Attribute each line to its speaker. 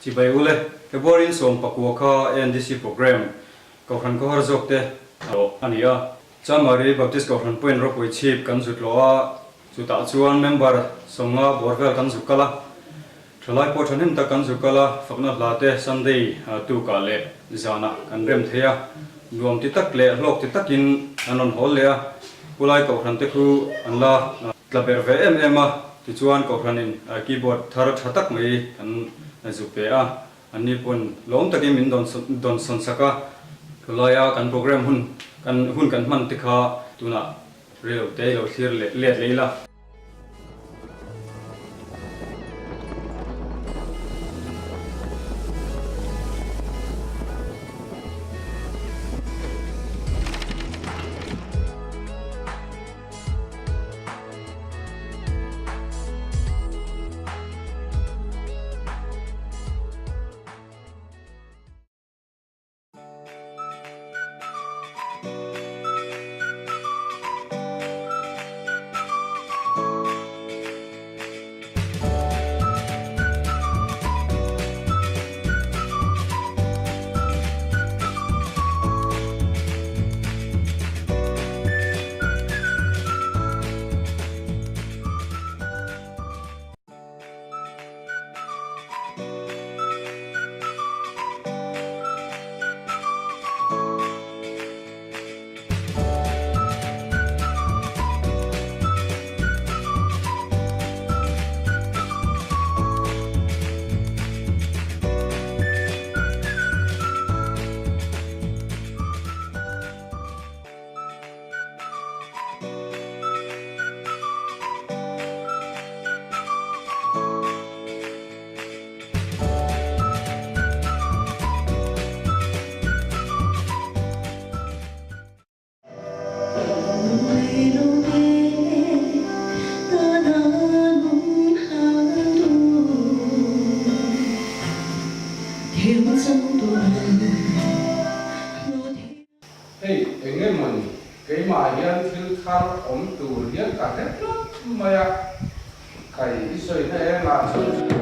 Speaker 1: Chibai ule, February in 19 kha ANDC program Kohhran khawhar zawk te hlawh a ni a. Chanmari Baptist Kohhran Point ropui chhip kan zut lawh a, chutah chuan member 50 bawr vel kan zuk kal a. Thalai pawh thahnem tak kan zuk kal a, fakna hla te Sunday tukah leh zanah kan rem thei a. Nuam ti tak leh hlawk ti takin an rawn hawl leh a, Pulai Kohhran te khu an la tla ber ve em em a, tichuan Kohhranin keyboard thar tha tak mai kan zuk pe a. Anni pawn lawm takin min dawn sawn sak a, khawlaia kan program hun kan hun kan hman te kha tunah reilo te ilo thlir leh let leh ila.
Speaker 2: Hei eng emawni keimah hian thil thar awm tur hian ka hre tlat mai a, khai i sawina engah chuan.